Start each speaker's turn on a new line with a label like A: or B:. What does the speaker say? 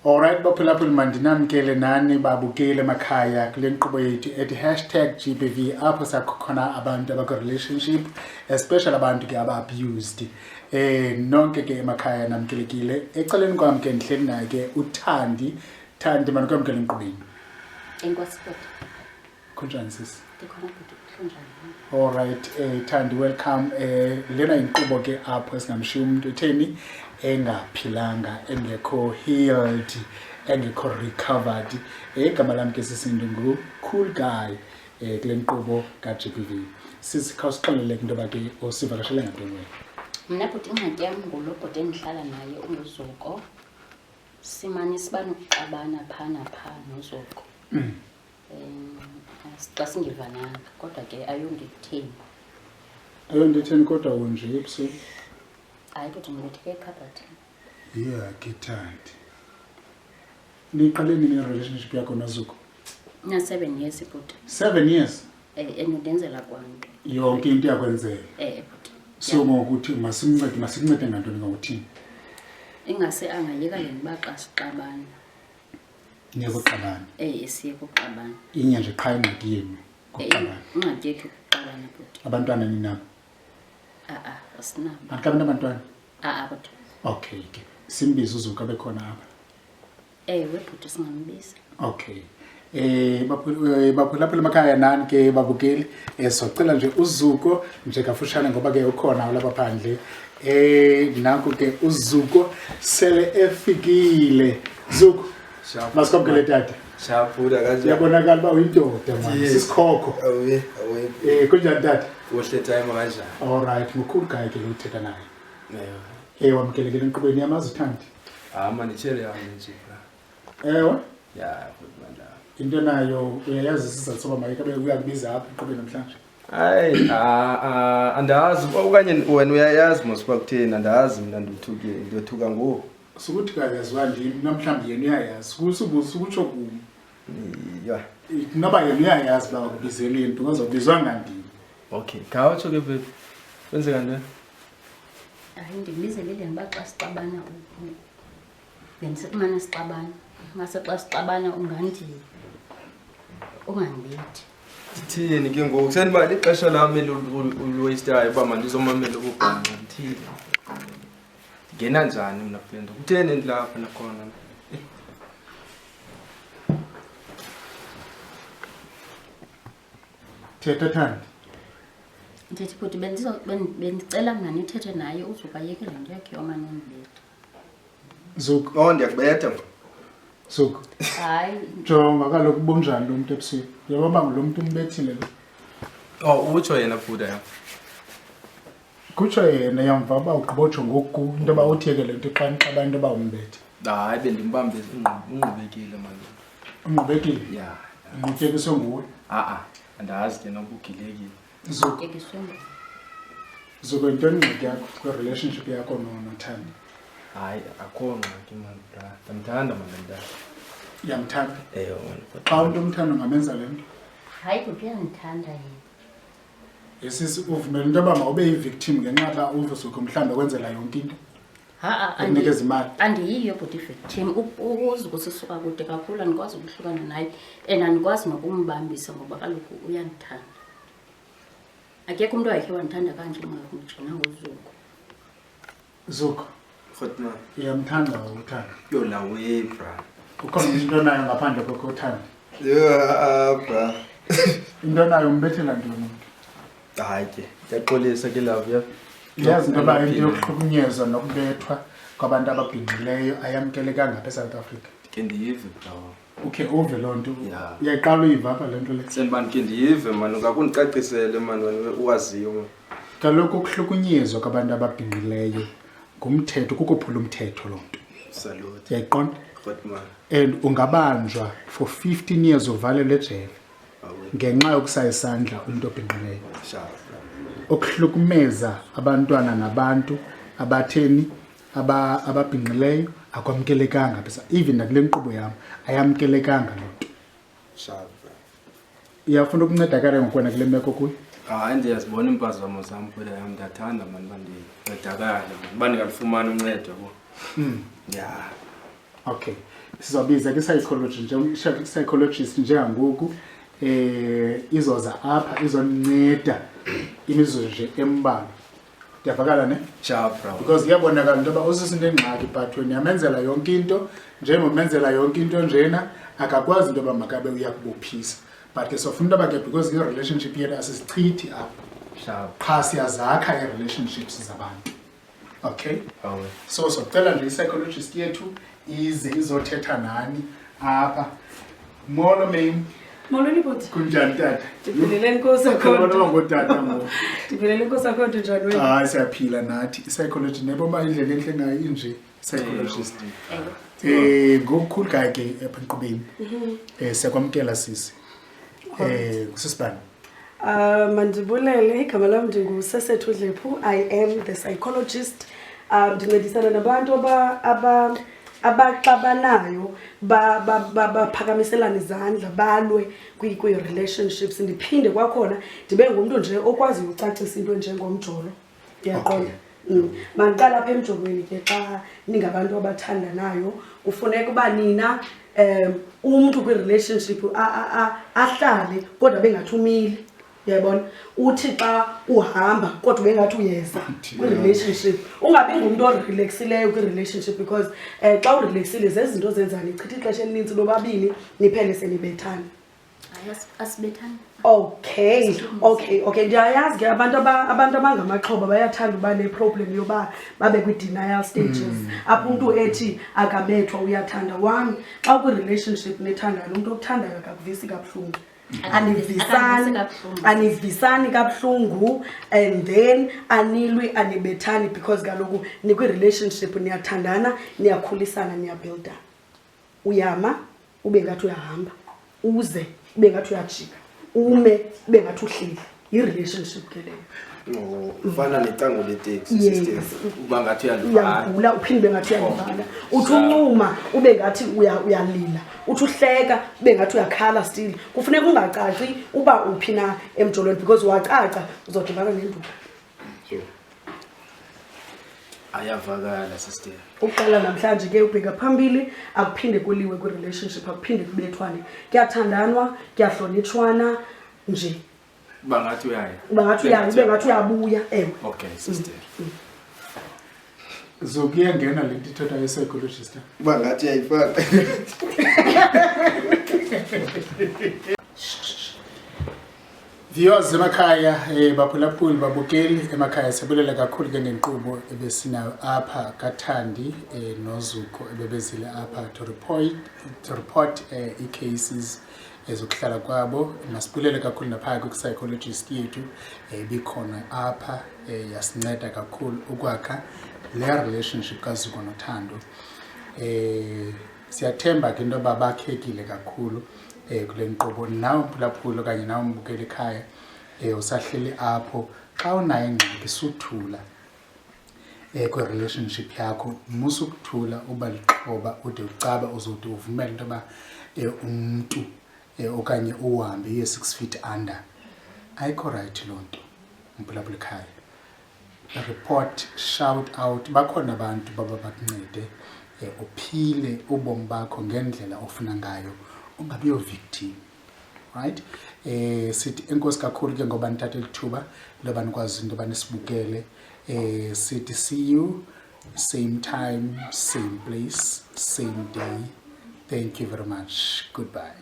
A: Alright baphulaphuli, mandinamkele nani babukeli emakhaya kule nkqubo yethu ethi #GBV, apho sakho khona abantu abakwi-relationship, especially abantu ke aba-abused. Nonke ke emakhaya namkelekile. Ecaleni kwam ke ndihleli naye ke uThandi. Thandi, mandikwamkele enkqubeni.
B: Enkosi, bhuti.
A: Kunjani, sisi?
B: Ndikhona, bhuti, kunjani?
A: Alright, Thandi, welcome. Lena inkqubo ke apho esingamshiya umuntu etheni engaphilanga, engekho healed, engekho recovered. Igama lam ke sisinto ngu Cool Guy kule nkqubo ka GBV. Sisi, khawusixelele into yoba ke usivakashele ngantoni wena?
B: Mna, bhuti, ingxaki yam ngulo bhuti endihlala naye, unguZuko. Simane siba nokuxabana phaa naphaa noZuko. Xa singevananga, kodwa ke ayonto ikutheni.
A: Ayonto itheni, kodwa unje ebusuku?
B: Hayi, bhuti, ndibetheke ekhabhathini.
A: Yeah, ke Thandi. Niqale nini i-relationship yakho noZuko?
B: Na-7 years, bhuti.
A: 7 years?
B: And undenzela kwanto.
A: Yonke into iyakwenzela.
B: Bhuti.
A: So ngokuthi masimncede, masincede ngantoni, ngokuthini?
B: Ingase angayeka le nto uba xa sixabana.
A: Niyekuxabana?
B: Siye kuxabana.
A: Inye nje qha ingxaki yenu, kuxabana?
B: Ingxaki yethu kuxabana, bhuti.
A: Abantwana ninabo?
B: A-a, asinabo.
A: Anikabi nabantwana?
B: A-a, bhuti.
A: Okay ke, simbize uZuko abe khona apha?
B: Ewe, bhuti, singambiza.
A: Okay, baphulaphula emakhaya nani ke babukeli, socela nje uZuko nje kafushane ngoba ke ukhona ulapha phandle. Nanku ke uZuko sele efikile. Zuko, masikwamkele, tata.
C: Sharp, kanjani?
A: Uyabonakala uba uyindoda, man.
C: Yes.
A: Sisikhokho.
C: Awe, awe.
A: Kunjani, tata?
C: Kuhle, time kanjani?
A: All right, ngukhulu guy ke lo uthetha naye.
C: Ewe.
A: Wamkelekele enkqubeni. Yamazi uThandi?
C: Ah, man, ichere yami nje, bra.
A: Ewe.
C: Ya, futhi man la.
A: Into nayo uyayazi isizathu soba mayikabe uyakubiza apha enkqubeni namhlanje?
C: Hayi, ah ah andazi okanye wena uyayazi mos uba kutheni, andazi mina, ndothuke, ndothuka ngoku.
A: Sukuthi kayaziwa ndim, namhlawumbi yena uyayazi. Sukutsho kum.
C: Ya.
A: Noba yena uyayazi uba wakubizeleni, because ubizwanga ndim.
C: Okay, khawutsho ke, baby. Kwenzeka ntoni?
B: Hayi, ndimbizelile ngoba xa sixabana bendisimane sixabana, ngase xa sixabana ungandibethi.
C: Ndithini ke ngoku? Sendiba lixesha lam eli-wastayo uba mandizomamela ububhanxa, ndithini? Ndingena njani mna kule nto? Kutheni ndilapha nakhona?
A: Thetha, Thandi.
B: Ndithi, bhuti, bendicela mna nithethe naye uZuko ayeke le nto yakhe yomane undibetha.
A: Zuko.
C: Oh, ndiyakubetha.
A: Zuko.
B: Hayi.
A: Jonga kaloku ubunjani lo mntu ebusuku. Uyabona uba ngulo mntu umbethile lo.
C: Oh, utsho yena, bhuda yam.
A: Kutsho yena, yamva uba ugqiba utsho ngoku into yoba uthiyeke le nto xa nixabana, into yoba umbethe.
C: Hayi, bendimbambe, ungqubekile mani.
A: Ungqubekile?
C: Ya.
A: Ungqutyekiswe nguwe?
C: A-a, andazi ke noba ugilekile.
A: Zuko.
B: Tekiswe nguwe.
A: Zuko, yintoni ingxaki yakho kwi-relationship yakho noThandi?
C: Hayi, akho ngxaki mani, bra. Ndiyamthanda mani lo mntana.
A: Uyamthanda?
C: Ewe, mani.
A: Xa umntu umthanda ungamenza le nto?
B: Hayi, bhuti, uyandithanda yena.
A: Yesisi, uvumela into yoba mawube yi-victim ngenxa yoba uZuko mhlawumbi ekwenzela yonke into?
B: Ha-a.
A: Ekunikeza imali?
B: Andiyiyo, bhuti, i-victim. UZuko sisuka kude kakhulu, andikwazi ukuhlukana naye and andikwazi nokumbambisa ngoba kaloku uyandithanda. Akekho umntu wakhe wandithanda kanje njengangoZuko.
A: Zuko.
C: Rhotman.
A: Uyamthanda uThandi?
C: Yho, lawe, bra.
A: Ukhona into nayo ngaphandle kwakho uThandi?
C: Yho, ah, bra.
A: Into nayo, umbethela ntoni umntu?
C: Hayi ke, ndiyaxolisa ke, love ya.
A: Uyazi into yoba into yokuhlukunyezwa nokubethwa kwabantu ababhinqileyo ayamkelekanga apha eSouth Africa?
C: Ke ndiyive, bra.
A: Ukhe uve loo nto?
C: Ya.
A: Uyayiqala uyiva apha le nto le?
C: Sendiba ndikhe ndiyive mani, ungakundicacisele mani wena uwaziyo mani.
A: Kaloku ukuhlukunyezwa kwabantu ababhinqileyo ngumthetho, kukophula umthetho loo nto.
C: Salute.
A: Uyayiqonda?
C: Rhotman.
A: And ungabanjwa for 15 years, uvalelwe ejele
C: Awe.
A: ngenxa yokusaya isandla umntu obhinqileyo.
C: Sharp, bra.
A: Ukuhlukumeza abantwana nabantu abatheni ababhinqileyo akwamkelekanga apha, even nakule nkqubo yam ayamkelekanga loo nto.
C: Sharp, bra.
A: Uyafuna ukuncedakala ngokwena kule meko kuyo?
C: Hayi, ndiyazibona iimpazamo zam, kodwa yam ndiyathanda mani uba ndincedakale, mani uba ndingalufumana uncedo, yabo. Ya.
A: Okay, sizobiza ke-psychology nje-psychologist njengangoku izoza apha izoninceda imizuzu nje embalwa. Ndiyavakala ne?
C: Sharp, bro.
A: Because iyabonakala into yoba usisi unengxaki, but wena uyamenzela yonke into, njengomenzela yonke into njena akakwazi into yoba makabe uyakubophisa. But ke sofuna into yoba ke, because i-relationship yethu asisichithi apha.
C: Sharp.
A: Qha siyazakha ii-relationships zabantu. Okay?
C: Awe.
A: So socela nje i-psychologist yethu ize izothetha nani apha. Molo mame.
D: Molweni bhuti.
A: Kunjani tata?
D: Ndiphilele Nkosi akhonto.
A: Ngotata ngoku.
D: Ndiphilele Nkosi akhonto, njani wena?
A: Hayi, siyaphila nathi. I-psychology neboma indlela enhle ngayo inje psychologist.
B: Ewe.
A: Ngokukhulu ke apha enkqubeni. Siyakwamkela sisi. Kusisibani?
D: Mandibulele, igama lam ndinguSesethu Dlephu. I am the psychologist. Ndincedisana nabantu abaxabanayo, baphakamiselane izandla, balwe kwii-relationships. Ndiphinde kwakhona ndibe ngumntu nje okwaziyo ucacisa into enjengomjolo. Ndiyaqonda. Mandiqala apha emjolweni ke. Xa ningabantu abathandanayo, kufuneka uba nina umntu kwi-relationship ahlale kodwa bengathi umile, uyayibona? Uthi xa uhamba kodwa ubengathi uyeza kwi-relationship. Ungabi ngumntu orelaxileyo kwi-relationship, because xa urelaxile zezi zinto zenzani, ichitha ixesha elinintsi lobabini, niphele senibethana.
B: Hayi, asibethani.
D: Okay, ndiyayazi ke abantu abantu abangamaxhoba bayathanda uba neproblem yoba babe kwi-denial stages, apho umntu ethi akabethwa, uyathanda. One, xa ukwi-relationship nethandana, umntu okuthandayo akakuvisi kabuhlungu.
B: Akandivisi
D: Anivisani.
B: kabuhlungu.
D: Anivisani kabuhlungu, and then anilwi, anibethani, because kaloku nikwi-relationship, niyathandana, niyakhulisana, niyabuilda. Uyama ube ngathi uyahamba, uze ube ngathi uyajika, ume ube ngathi uhleli. Yi-relationship ke leyo.
C: Oh, ufana necango leteksi.
D: Yes.
C: Sister, uba ngathi uyalivala.
D: Uyavula, uphinde ube ngathi uyalivala. Uthi uncuma ube ngathi uyalila, uthi uhleka ube ngathi uyakhala. Still kufuneka ungacaci uba uphi na emjolweni, because wacaca uzodibana nenduku.
C: Ayavakala, sister.
D: Uqala namhlanje ke ubheka phambili, akuphinde kuliwe kwi-relationship, akuphinde kubethwane. Kuyathandanwa, kuyahlonitshwana nje.
C: Uba ngathi uyaya.
D: Uba ngathi uyaya, ube ngathi uyabuya, ewe.
C: Okay, sister.
A: Zokuyangena le nto ithethwa yi-psychologist.
C: Uba ngathi uyayifaka.
A: Viewers emakhaya, baphulaphuli, babukeli emakhaya, siyabulela kakhulu ke ngenkqubo ebesinayo apha kaThandi noZuko ebebezile apha to report ii-cases ezokuhlala kwabo. Masibulele kakhulu naphaya kwi-psychologist yethu ibikhona apha, yasinceda kakhulu ukwakha le relationship kaZuko noThando. Siyathemba ke into yoba bakhekile kakhulu kule nkqubo. Nawe mphulaphuli okanye nawe mbukeli ekhaya, usahleli apho, xa unayo ingxaki suthula kwi-relationship yakho. Musa ukuthula uba lixhoba ude ucaba uzode uvumele into yoba umntu okanye uhambe uye 6 feet under. Ayikho right loo nto, mphulaphuli ekhaya. Report, shout out, bakhona abantu baba bakuncede uphile ubomi bakho ngendlela ofuna ngayo, ungabi yo victim, right? Sithi enkosi kakhulu ke ngoba nithathe lithuba loba nikwazi into yoba nisibukele. Sithi see you same time, same place, same day. Thank you very much. Goodbye.